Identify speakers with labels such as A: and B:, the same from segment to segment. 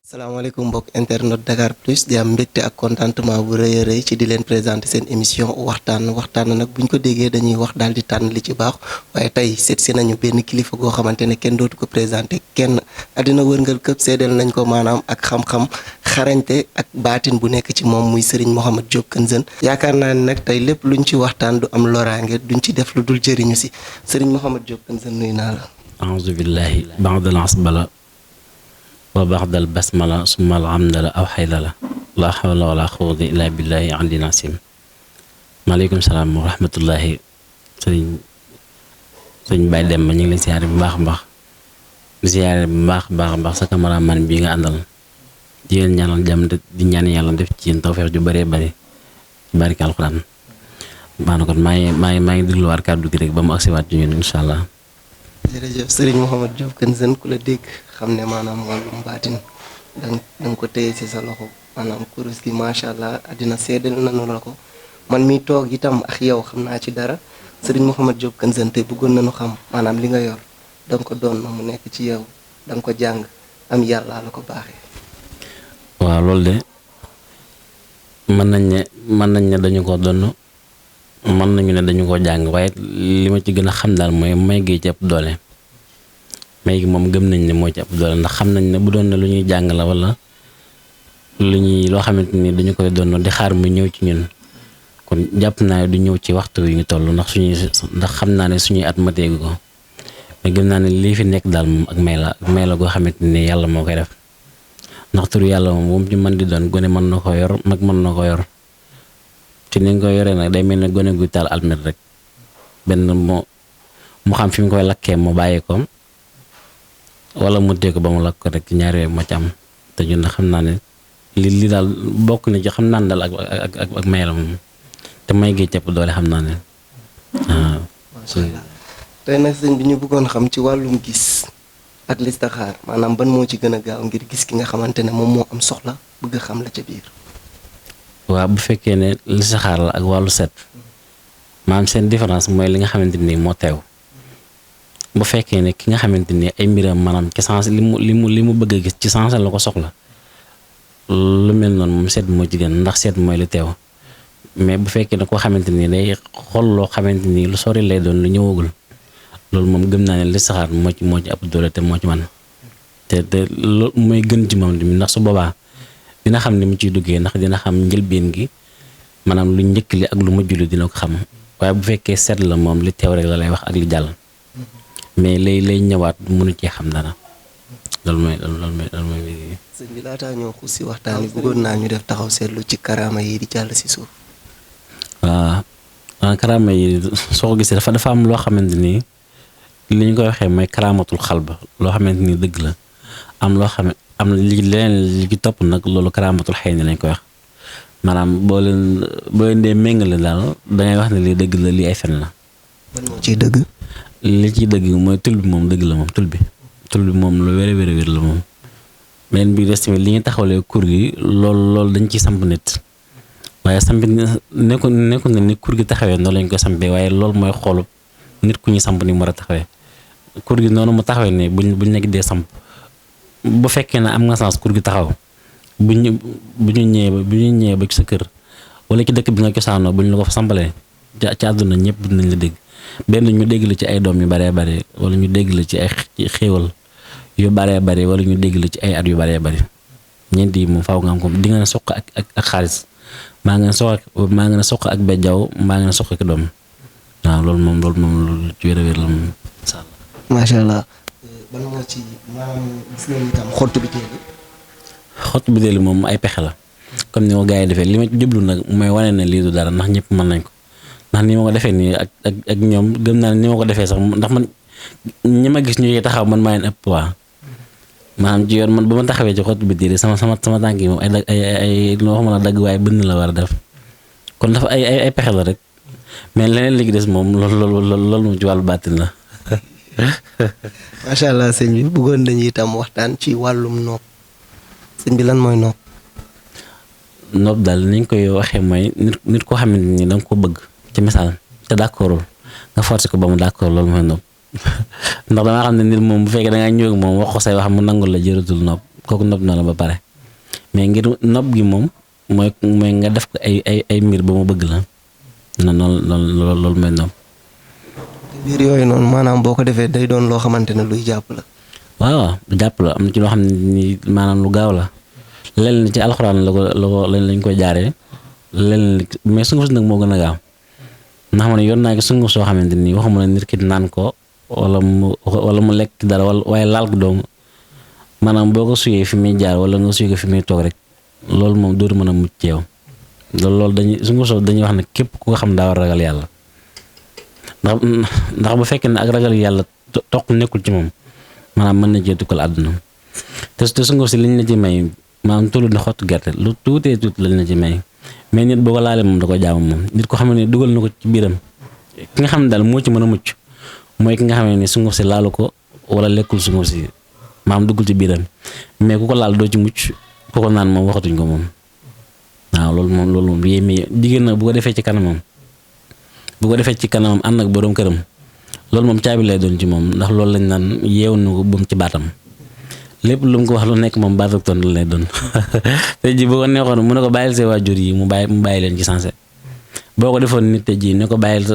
A: salaamaaleykum mbokk internet Dakar Plus di am mbégte ak contentement bu rëy a rëy ci di leen présenter seen émission waxtaan nag buñ ko déggee dañuy wax daal di tànn li ci baax waaye tey seet si nañu benn kilifa goo xamante ne kenn dootu ko présenter kenn àddina wërngal këpp seedeel nañ ko maanaam ak xam-xam xarañte ak baatin bu nekk ci moom muy Serigne Mohamed Diop Kenzeune yaakaar naa ne nag tey lépp luñ ci waxtaan du am loraange duñ ci def lu dul jëriñu si Serigne Mohamed Diop Kenzeune nuyu naa la.
B: auzu billahi ba'dal asbala wa baxdal basmala summa alhamdala aw xaydala la xawla wala quwwata illa billahi aliyil azim. maaleykum salaam wa rahmatullahi sëriñ Baye Demba ñu ngi leen siyaare bu baax a baax di siyaare bu baax a baax sa cameraman bii nga àndal di leen ñaanal jàmm di ñaan yàlla def ci yéen tawfeex ju bëree bëri ci barke alxuraan. maanaam kon maa ngi dégluwaat kàddu gi rek ba mu agsiwaat ci ñun incha allah.
A: jërëjëf Serigne Mohamed Diop Kenzeune ku la dégg xam ne maanaam wàllum baatin danga ko téye ci sa loxo maanaam kurus gi macha allah àddina seedal nañu la ko man mi toog itam ak yow xam naa ci dara Serigne Mohamed Diop Kenzeune tey bëggoon nañu xam maanaam li nga yor danga ko doon mu nekk ci yow danga ko jàng am yàlla la ko baaxee.
B: waaw loolu de mën nañ ne dañu ko doon mën nañu ne dañu ko jàng waaye li ma ci gën a xam daal mooy may gi ci ëpp doole may gi moom gëm nañ ne moo ci ëpp doole ndax xam nañ ne bu doon ne lu ñuy jàng la wala loo xamante ni dañu koy doon di xaar mu ñëw ci ñun kon jàpp naa ne du ñëw ci waxtu wi ñu toll ndax xam naa ne suñuy at mateegu ko mais gëm naa ne lii fi nekk daal moom ak may la goo xamante ni yàlla moo koy def ndax turu yàlla moom ci mën di doon gone mën na ko yor mag mën na ko yor te ni nga ko yoree nag day mel ne gone gu taal almet rek benn mu xam fi mu koy lakkee mu bàyyi ko wala mu dee ko ba mu lakk ko rek ci ñaar yooyu moo ci am te ñun xam naa ne li daal bokk na ci xam naa ne daal ak may la moom te may gi cepp doole xam naa ne waaw.
A: macha allah tey nag sëñ bi ñu bëggoon xam ci wàllum gis ak listixaar maanaam ban moo ci gën a gaaw ngir gis ki nga xamante ne moom moo am soxla bëgg xam la ca biir.
B: waaw bu fekkee ne listixaar la ak wàllu set maanaam seen différence mooy li nga xamante ni moo teew bu fekkee ne ki nga xamante ni ay mbiram maanaam ci sens li mu bëgg a gis ci sens la ko soxla lu mel noonu moom seet moo ci gën ndax seet mooy lu teew mais bu fekkee ne koo xamante ni day xool loo xamante ni lu sori lay doon lu ñëwagul loolu moom gëm naa ne listixaar moo ci ëpp doole te moo ci man te loolu mooy gën ci moom ndax su boobaa dina xam ni mu ciy duggee ndax dina xam njëlbeen gi maanaam lu njëkk li ak lu mujj li dina ko xam waaye bu fekkee seet la moom li teew rek la lay wax ak li jàll mais lay ñëwaat mënu cee xam dara loolu mooy.
A: sëñ bi laataa ñoo xuus si waxtaan yi bëggoon naa ñu def taxaw seetlu ci karaama yi di jàll si suuf.
B: waaw karaama yi soo ko gisee dafa am loo xamante ni li ñu koy waxee mooy karaamatul xalba loo xamante ni dëgg la am loo xam am na leneen li ci topp nag loolu karaamatul xëy na lañ koy wax maanaam boo leen dee méngale daal dangay wax ne lii dëgg la lii ay fen la.
A: ban moo ciy dëgg.
B: li ciy dëgg mooy tul bi moom dëgg la moom tul bi moom lu wér la moom. beneen bi des tamit li ñu taxawalee kur gi loolu dañ ciy samp nit waaye samp nekkul ne ni kur gi taxawee noonu lañ ko sampee waaye loolu mooy xoolub nit ku ñu samp ni mu war a taxawee kur gi noonu mu taxawee ne buñ nekk dee samp. bu fekkee ne am nga sens kur gi taxaw bu ñu ñëwee ba ci sa kër wala ci dëkk bi nga cosaanoo bu ñu la ko fa sampalee ci àdduna ñëpp dinañ la dégg benn ñu dégg la ci ay doom yu baree bare wala ñu dégg la ci ay xéewal yu baree bare wala ñu dégg la ci ay at yu baree bare ñeent yi moom faaw nga am ko di nga ne soq ak xaalis maa nga ne soq ak bejjaaw maa nga ne soq ak doom waaw loolu moom loolu ci wér la moom incha allah.
A: macha allah. ban moo ci maanaam gis nañu itam xottu biteel
B: moom ay pexe la comme ni ma gars yi defee li ma jublu nag mooy wane ne lii du dara ndax ñëpp mën nañ ko ndax ni ma ko defee nii ak ñoom gëm naa ne ni ma ko defee sax ndax man ñi ma gis ñu taxaw man maa leen ëpp waa maanaam ci yoon man ba ma taxawee ci xottu biteel sama tànk yi moom ay loo xam ne dagg waaye bënn la war a def kon dafa ay pexe la rek mais leneen li des moom loolu moom ci wàllu baatin la.
A: macha allah sëñ bi bëggoon nañu itam waxtaan ci wàllum nopp sëñ bi lan mooy nopp.
B: nopp daal ni ñu koy waxee mooy nit koo xamante ni da nga ko bëgg ci misaal te d'accordul nga forcé ko ba mu d'accord loolu mooy nopp ndax damaa xam ne nit moom bu fekkee da ngaa ñëw ak moom wax ko say wax mu nangul la jëratul nopp kooku nopp na la ba pare mais ngir nopp gi moom mooy nga def ko ay mbir ba mu bëgg la noonu loolu mooy nopp.
A: mbir yooyu noonu maanaam boo ko defee day doon loo xamante ne luy jàpp la.
B: waaw jàpp la am na ci loo xam ne ni maanaam lu gaaw la lenn ci alxuraan lañ koy jaaree lenn mais sunguf si nag moo gën a gaaw ndax man yor naa ko sunguf soo xamante ni waxuma ne nit ki naan ko wala mu lekk dara waaye laal ko doomu maanaam boo ko suyee fi muy jaar wala nga suy ko fi muy toog rek loolu moom dootu mën a mucc ci yow loolu sunguf soo dañuy wax ne képp ku ko xam daa war ragal yàlla ndax bu fekkee ne ak ragal yàlla toq nekkul ci moom maanaam mën na cee tukkal àdduna te sunguf si liñ la ci may maanaam tollu ne xottu gerte lu tuutee tuuti lañ la ci may mais nit boo ko laalee moom da ko jaamu moom nit ko xam ne dugal na ko ci biiram ki nga xam ne daal moo ci mën a mucc mooy ki nga xam ne sunguf si laalu ko wala lekkul sunguf si maanaam duggul ci biiram mais ku ko laal doo ci mucc ku ko naan moom waxatuñ ko moom waaw loolu moom yéeme jigéen nag bu ko defee ci kanamam ànd ak borom këram loolu moom caabi lay doon ci moom ndax loolu lañ naan yeewu na ko bum ci baatam lépp lu mu ko wax lu nekk moom baat ak tontu lay doon te ji boo ko neexoon mu ne ko bàyyil see waajur yi mu bàyyi leen ci sensé boo ko defoon nit te ji ne ko bàyyil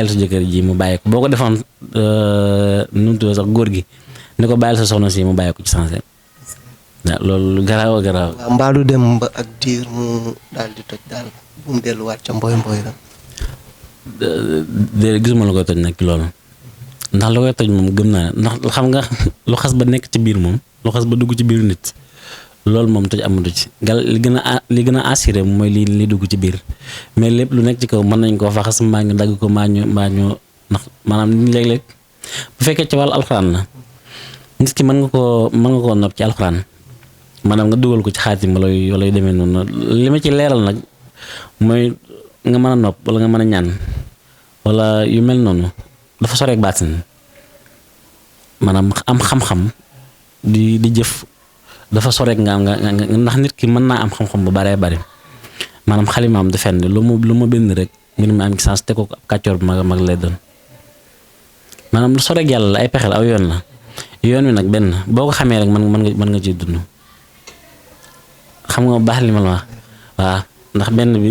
B: sa jëkkër ji mu bàyyi ko boo ko defoon nu mu tudd sax góor gi ne ko bàyyil sa soxna si mu bàyyi ko ci sensé waaw loolu garaaw a garaaw.
A: waaw mbaa du dem ba ak diir mu daal di toj daal bu mu delluwaat ca mboy la.
B: déedéet gisuma la koy toj nag ci loolu ndax la koy toj moom gëm naa ndax xam nga lu xas ba nekk ci biir moom lu xas ba dugg ci biir nit loolu moom toj amatu ci li gën a assuré mooy li dugg ci biir mais lépp lu nekk ci kaw mën nañ koo faxas mbaa ñu dagg ko mbaa ñu ndax maanaam léeg-léeg bu fekkee ci wàllu alxuraan la nit ki mën nga koo nopp ci alxuraan maanaam nga dugal ko ci xaatim wala yu demee noonu li ma ci leeral nag mooy nga mën a nopp wala nga mën a ñaan wala yu mel noonu dafa soreek baatin maanaam am xam-xam di jëf dafa soreek nga ndax nit ki mën naa am xam-xam bu baree bari maanaam xalimaam du fenn lu mu bind rek mbir mi am ci sens te ko ab kàccoor bu mag lay doon maanaam lu soreek yàlla la ay pexe la aw yoon la yoon wi nag benn boo ko xamee rek mën nga ciy dund xam nga baax li ma la wax waaw ndax benn bi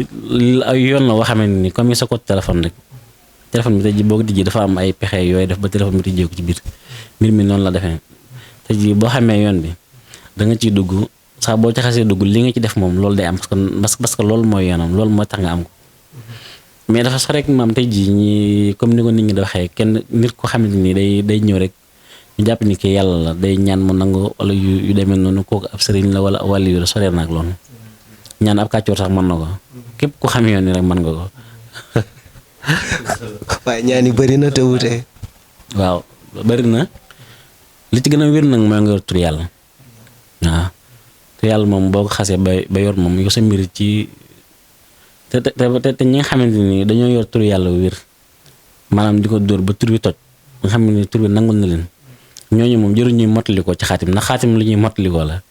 B: ay yoon la woo xamante ni comme sa code téléphone rek téléphone bi tey jii boo ko tijjee dafa am ay pexe yooyu def ba téléphone bi tijjee ko ci biir mbir mi noonu la defee tey jii boo xamee yoon bi da nga ciy dugg saa boo ci xasee dugg li nga ci def moom loolu day am parce que loolu mooy yoonam loolu mooy tax nga am ko mais dafa sax rek maam tey jii ñi comme ni ko nit ñi da waxee kenn nit ko xamante ni day ñëw rek ñu jàpp ni ki yàlla la day ñaan mu nangu wala yu demee noonu kooku ab sëriñ la wala wàllu yu la soree naag loolu ñaan ab kàccoor sax mën na ko képp ku xam yoon ni rek mën nga ko.
A: waaye ñaan yi bëri na te wute.
B: waaw bëri na li ci gën a wér nag mooy nga yor tur yàlla waaw tur yàlla moom boo ko xasee ba yor moom yow sa mbir ci te ñi nga xamante ni dañoo yor tur yàlla wér maanaam di ko dóor ba tur bi toj nga xam ne tur bi nangul na leen ñooñu moom jëru ñuy mottali ko ci xaatim ndax xaatim lu ñuy mottali ko la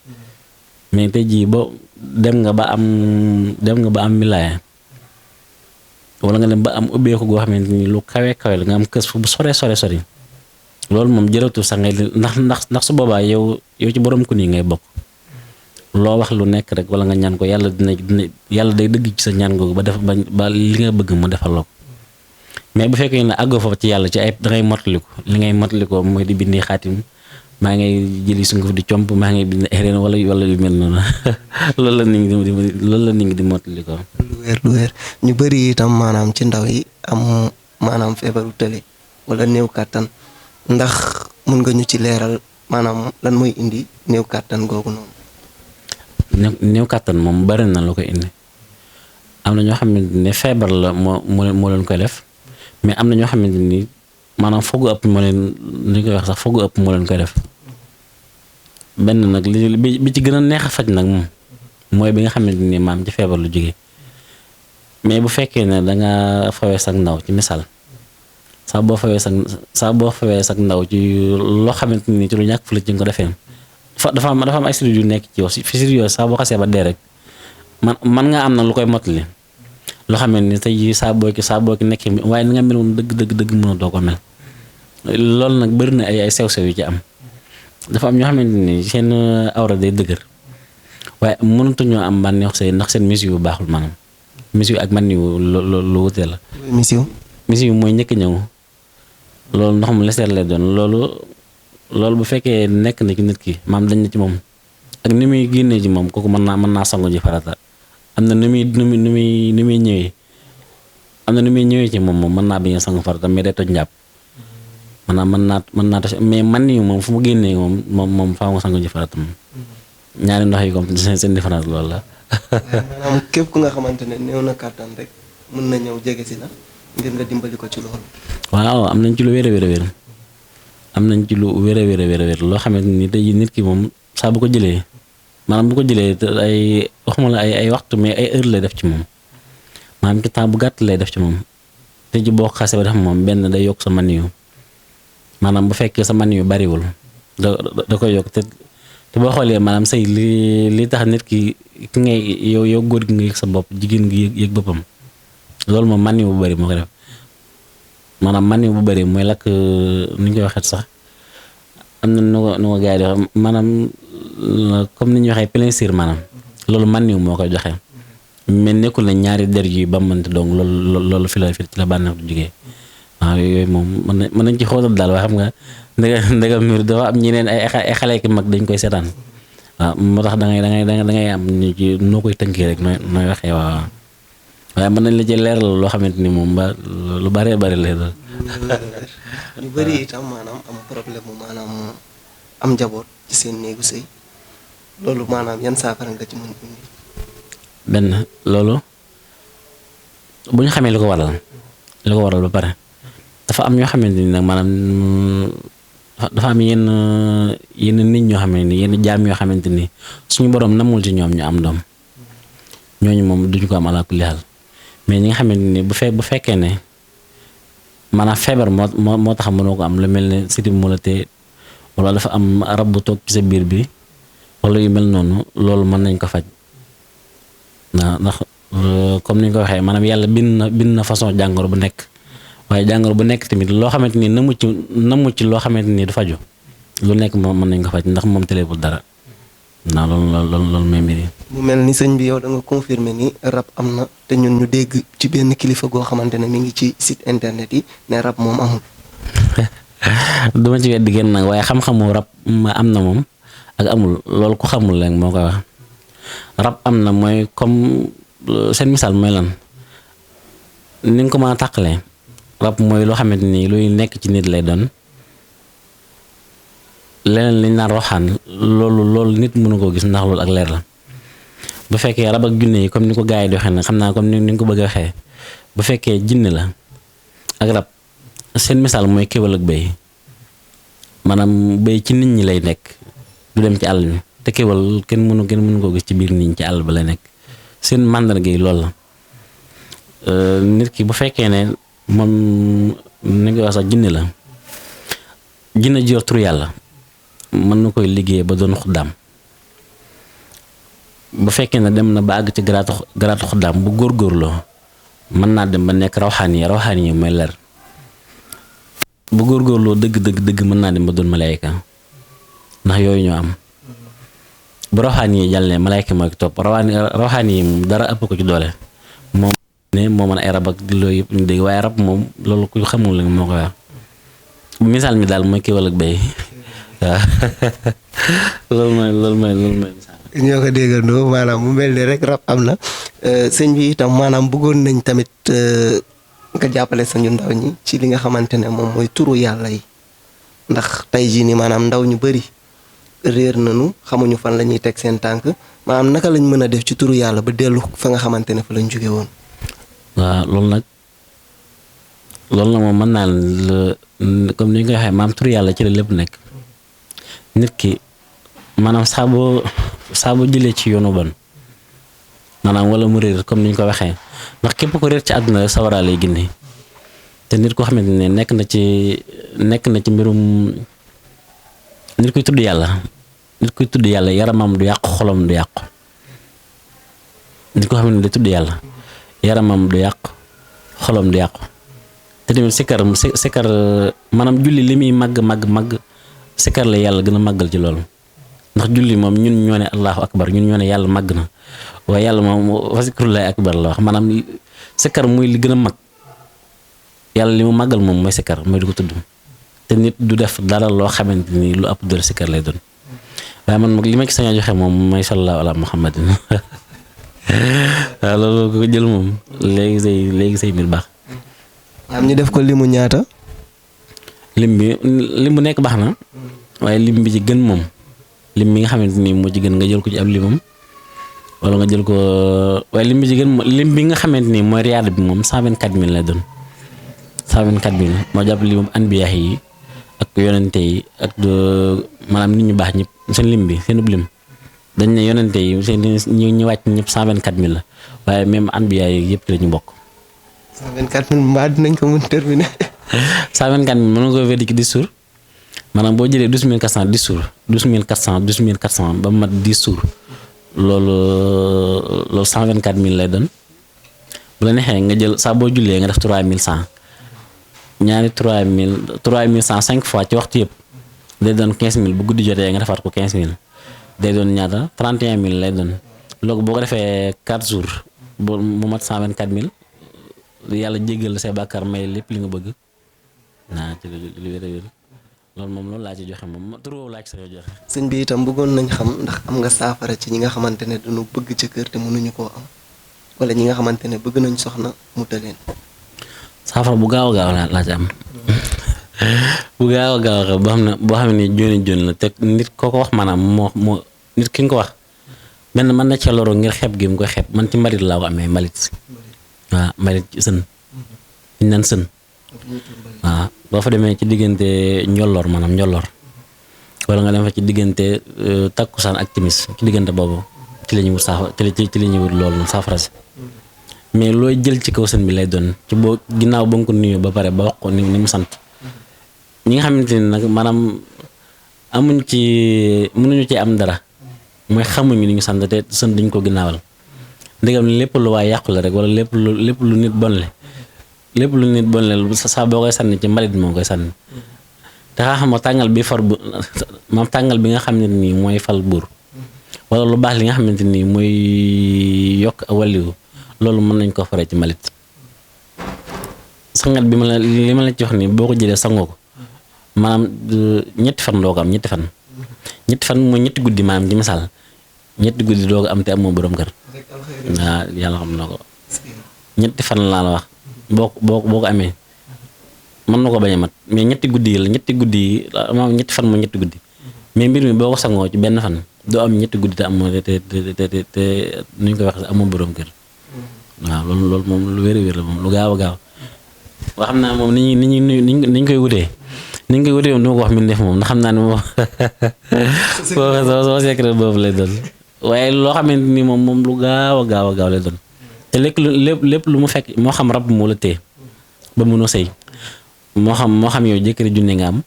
B: mais tey jii boo dem nga ba am wilaaya wala nga dem ba am ubbeeku goo xamante ni lu kawe la nga am kës fu bu sore loolu moom jërëtu sax ngay ndax su boobaa yow ci borom ku nii ngay bokk loo wax lu nekk rek wala nga ñaan ko yàlla dina yàlla day dëgg ci sa ñaan googu ba li nga bëgg mu defal la ko mais bu fekkee ne àggoo foofu ci yàlla ci ay dangay mottaliku li ngay mottalikoo mooy di bindi xaatim maa ngay jëli sunguf di comp maa ngay bind RN wala yu mel noonu loolu la nit ñi di mottali ko.
A: lu wér ñu bëri itam maanaam ci ndaw yi am maanaam feebaru tële wala néew kàttan ndax mun nga ñu ci leeral maanaam lan mooy indi néew kàttan googu noonu.
B: néew kàttan moom bari na lu koy indi am na ñoo xamante ne feebar la moo leen koy def mais am na ñoo xamante ni maanaam foogu ëpp moo leen li koy wax sax foogu ëpp moo leen koy def benn nag bi ci gën a neex a faj nag moom mooy bi nga xamante ni maam ci feebar lu jógee mais bu fekkee ne danga fawee sag ndaw ci misaal saa boo fawee sag ndaw ci loo xamante ni ci lu ñàkk fu la ci nga ko defee dafa am ay studio yu nekk ci yow fi studio yooyu saa boo xasee ba dee rek man nga am na lu koy mottali loo xam ne tey jii saa boo ki nekkee waaye ni nga mel woon dëgg mën a doo ko mel loolu nag bëri na ay sew-sew yu ci am dafa am ñoo xamante ni seen awra day dëgër waaye mënatuñoo am bànneex sëy ndax seen mis yu baaxul maanaam mis yu ak man yu lu wutee la. mis yu mooy njëkk ñëw loolu ndox mu leseer lay doon loolu bu fekkee nekk na ci nit ki maam dañ na ci moom ak ni muy génnee ci moom kooku mën naa sangu ji farata am na ni muy ñëwee am na ni muy ñëwee ci moom mën naa bañ a sangu farata mais day toj njàpp maanaam mën naa toj mais man yu moom fu mu génnee moom faaw nga sangu ji farata moom ñaari ndox yi comme seen différence loolu la.
A: maanaam képp ku nga xamante ne néew na kàttan rek mën na ñëw jege si la ngir nga dimbali ko ci loolu.
B: waaw am nañ ci lu wér a wér am nañ ci lu wér a wér loo xamante ni tey nit ki moom saa bu ko jëlee maanaam bu ko jëlee ay waxuma la ay waxtu mais ay heure lay def ci moom maanaam ci temps bu gàtt lay def ci moom te ji boo xasee ba def moom benn day yokk sa maniyu maanaam bu fekkee sa maniyu bariwul da koy yokk te boo xoolee maanaam sëy li tax nit ki ngay yow góor gi nga yëg sa bopp jigéen gi yëg boppam loolu moom maniyu bu bari moo ko def maanaam maniyu bu bari mooy lakk ni ñu koy waxee sax am na nu ko gars yi di wax maanaam comme ni ñuy waxee plaisir maanaam loolu maniyu moo koy joxe mais nekkul na ñaari der yu ba mënte donc loolu fi ci la bànneex du jógee waaw yooyu moom mën nañ ci xóotal daal waaye xam nga ndega mbir dafa am ñeneen ay xale ki mag dañ koy seetaan waaw moo tax da ngay am ñu ci noo koy tënkee rek nooy waxee waaw waaye mën nañ la ci leeral loo xamante ni moom ba lu bëree bëri lay doon.
A: ñu bëri itam maanaam am problème mu maanaam am njaboot ci seen néegu sëy loolu maanaam yan saafara nga ci mën indi.
B: benn loolu bu ñu xamee li ko waral ba pare dafa am ñoo xamante ni nag maanaam dafa am yenn nit ñoo xamante ni yenn jaam yoo xamante ni suñu borom namul ci ñoom ñu am doom ñooñu moom duñu ko am ala kulli haal mais ñi nga xamante ni bu fekkee ne maanaam feebar moo tax mënoo ko am lu mel ne siti moo la tee wala dafa am rab bu toog ci sa biir bi wala yu mel noonu loolu mën nañ ko faj ndax comme ni ñu ko waxee maanaam yàlla bind na façon jàngoro bu nekk waaye jàngoro bu nekk tamit loo xamante ni namu ci loo xamante ni du faju lu nekk moom mën nañ ko faj ndax moom tëleebul dara naa loolu may mbir yi
A: mu mel ni sëñ bi yow da nga confirmer ni rab am na te ñun ñu dégg ci benn kilifa goo xamante ne mi ngi ci site internet yi ne rab moom amul.
B: duma ci weddi génn nag waaye xam-xamu rab am na moom ak amul loolu ku xamul rek moo koy wax rab am na mooy comme seen misaal mooy lan ni nga ko mën a tàqalee rab mooy loo xamante ni luy nekk ci nit lay doon leneen liñ naan roxaan loolu nit mënu koo gis ndax loolu ak leer la bu fekkee rab ak junne yi comme ni ko gars yi di waxee nag xam naa comme ni nga ko bëgg a waxee bu fekkee jinne la ak rab seen misaal mooy kéwal ak bëy maanaam bëy ci nit ñi lay nekk du dem ci àll bi te kéwal kenn mënu koo gis ci biir nit ñi ci àll ba lay nekk seen màndarga yi loolu la nit ki bu fekkee ne moom ni nga wax sax jinne la jinne ji yor tur yàlla mën na koy liggéey ba doon xuddaam bu fekkee ne dem na ba àgg ci garaatu xuddaam bu góorgóorloo mën naa dem ba nekk rawxaan yi mooy leer bu góorgóorloo dëgg mën naa dem ba doon malayka ndax yooyu ñoo am bu rawxaan yi jàllee malayka mooy topp rawxaan yi moom dara ëpp ko ci doole moom ne moo mën ay rab ak loolu yëpp ñu dégg waaye rab moom loolu ku xamul la moo koy wax misaal mi daal mooy kéwal ak béy waaw loolu mooy misaal.
A: ñoo ko déggandoo maanaam mu mel ni rek rab am na sëñ bi itam maanaam bëggoon nañ tamit nga jàppale sañu ndaw ñi ci li nga xamante ne moom mooy turu yàlla yi ndax tey jii nii maanaam ndaw ñu bëri réer nañu xamuñu fan la ñuy teg seen tànk maanaam naka lañ mën a def ci turu yàlla ba dellu fa nga xamante ne fa lañ jóge woon.
B: waaw loolu nag moom mën naa comme ni ñu koy waxee maam turu yàlla ci la lépp nekk nit ki maanaam saa boo jëlee ci yoonu bon maanaam wala mu réer comme ni ñu ko waxee ndax képp ko réer ci àdduna rek sawara lay gindi te nit ko xamante ne nekk na ci mbirum nit kuy tudd yàlla yaramam du yàqu xolam du yàqu nit ko xam ne day tudd yàlla yaramam du yàqu xolam du yàqu te tamit sikkar maanaam julli li muy màgg sikkar la yàlla gën a màggal ci loolu ndax julli moom ñun ñoo ne allahu akbar ñun ñoo ne yàlla màgg na waaye yàlla moom wa zikrullahi akbar la wax maanaam sikkar muy li gën a mag yàlla li mu màggal moom mooy sikkar mooy di ko tudd te nit du def dara loo xamante ni lu ëpp doole sikkar lay doon waaye man li ma ci sañ a joxe moom mooy sallallahu ala muhammadin waaw loolu ko jël moom léegi say mbir baax.
A: am ñu def ko limu ñaata.
B: lim bu nekk baax na waaye lim bi ci gën moom lim bi nga xamante ni moo ci gën nga jël ko ci ab limam wala nga jël ko waaye lim bi ci gën lim bi nga xamante ni mooy riyaada bi moom 124000 lay doon 124000 moo jàpp limam anbiyaa yi ak yonente yi ak maanaam nit ñu baax ñëpp seen lim bi seen lim dañ ne yonente yi seen ñu wàcc ñëpp 124000 la waaye même anbiyaa yi yëpp la ñu bokk.
A: 124000 mbaa dinañ ko mën terminer.
B: 124000 mën nga ko wér ci 10 jours maanaam boo jëlee 12400 10 jours 12400 12400 ba mu mat 10 jours loolu 124000 lay doon bu la neexee nga jël saa boo jullee nga def 3100 ñaari 3100 5 fois ci waxtu yëpp day doon 15000 bu guddi jotee nga defaat ko 15000 day doon ñaata 31000 lay doon loolu boo ko defee 4 jours mu mat 124000 yàlla jéggal say bàkkaar may lépp li nga bëgg. naa ci lu wér loolu moom loolu laa ci joxe moom tur boobu laa ci sax joxe.
A: sëñ bi itam bëggoon nañ xam ndax am nga saafara ci ñi nga xamante ne dañu bëgg ca kër te mënuñu koo am wala ñi nga xamante ne bëgg nañ soxna mu tëleen.
B: saafara bu gaaw a gaaw laa ci am bu gaaw a gaaw boo xam ne jooni la te nit koo ko wax maanaam moo nit ki nga ko wax benn mën na ca loro ngir xeeb gi mu koy xeeb man ci mbalit laa ko amee mbalit waaw mbalit ci sën ñu naan sën. waaw boo fa demee ci diggante njolloor maanaam njolloor wala nga dem fa ci diggante takkusaan ak timis ci diggante boobu ci la ñuy wut saafara ci la ñuy wut loolu saafara si mais looy jël ci kaw sën bi lay doon ci boo ginnaaw ba nga ko nuyoo ba pare ba wax ko ni mu sant ñi nga xamante ni nag maanaam mënuñu ci am dara mooy xamuñu ni ñu sant te sën dañ ko ginnaawal ndegam lépp lu waay yàqu la rek wala lépp lu nit bon le lépp lu nit bon leen saa boo koy sànni ci mbalit moo koy sànni te xaa xam tàngal bi far bu moom tàngal bi nga xam ne nii mooy fal buur wala lu baax li nga xamante nii mooy yokk wàlliwu loolu mën nañ ko faree ci mbalit sangat bi li ma la ci wax nii boo ko jëlee sangoo ko maanaam ñetti fan doo ko am ñetti fan mooy ñetti guddi maanaam ci misaal ñetti guddi doo ko am te amoo borom kër waaw yàlla xam na ko ñetti fan laa la wax boo ko amee mën na ko bañ a mat mais ñetti guddi yi maanaam ñetti fan mooy ñetti guddi mais mbir mi boo ko sangoo ci benn fan doo am ñetti guddi te amoo te nuñ koy wax amoo borom kër waaw loolu moom lu wér la moom lu gaaw a gaaw waa xam naa moom niñ koy wutee moom du ma ko wax min def moom ndax xam naa ne moom soo secret boobu lay doon waaye loo xamante ni moom lu gaaw a gaaw lay doon te lépp lu mu fekk moo xam rab moo la téye ba mënoo sëy moo xam yow jëkkëri junne nga am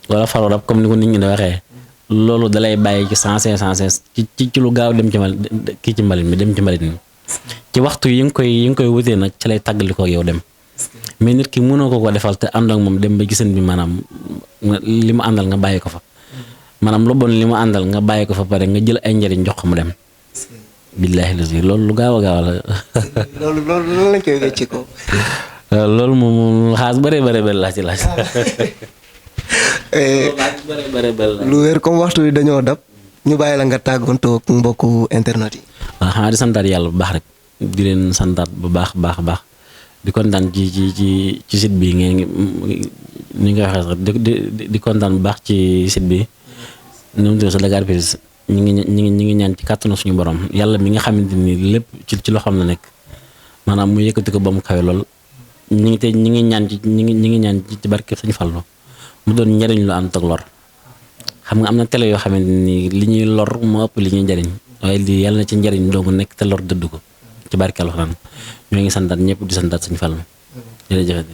B: wala faru rab comme ni ko nit ñi da waxee loolu dalay bàyyi ci sensé ci lu gaaw dem ci ci mbalit mi dem ci mbalit mi ci waxtu yi nga koy wutee nag ci lay tàggali ko yow dem mais nit ki mënoo ko defal te ànd ak moom dem ba gisan bi maanaam li mu àndal nga bàyyi ko fa maanaam lu bon li mu àndal nga bàyyi ko fa pare nga jël ay njëriñ jox ko mu dem billaahi lasi loolu lu gaaw a gaaw la
A: loolu lañ koy wecci ko
B: loolu moom xaas bëri laa ci laaj
A: lu wér comme waxtu wi dañoo dab ñu bàyyi la nga tàggantoo ak mbokku internet yi.
B: waaw xanaa di santaat yàlla bu baax rek di leen santaat bu baax di kontaan ci site bi ngeen ni nga waxee sax di kontaan bu baax ci site bi nu mu tudd sa Dakar Plus ñi ngi ñaan ci kàttanu suñu borom yàlla mi nga xamante ni lépp ci loxoom la nekk maanaam mu yëkkati ko ba mu kawe lool ñi ngi ñaan ci barke Sëñ Fallu mu doon njariñ lu ànd ak lor xam nga am na télé yoo xamante ni li ñuy lor moo ëpp li ñuy njariñ waaye lii yàlla na ci njariñ doomu nekk te lor dëdd ko ci barke Alxuraan ñoo ngi santaat ñëpp di santaat Sëñ Fallu jërëjëf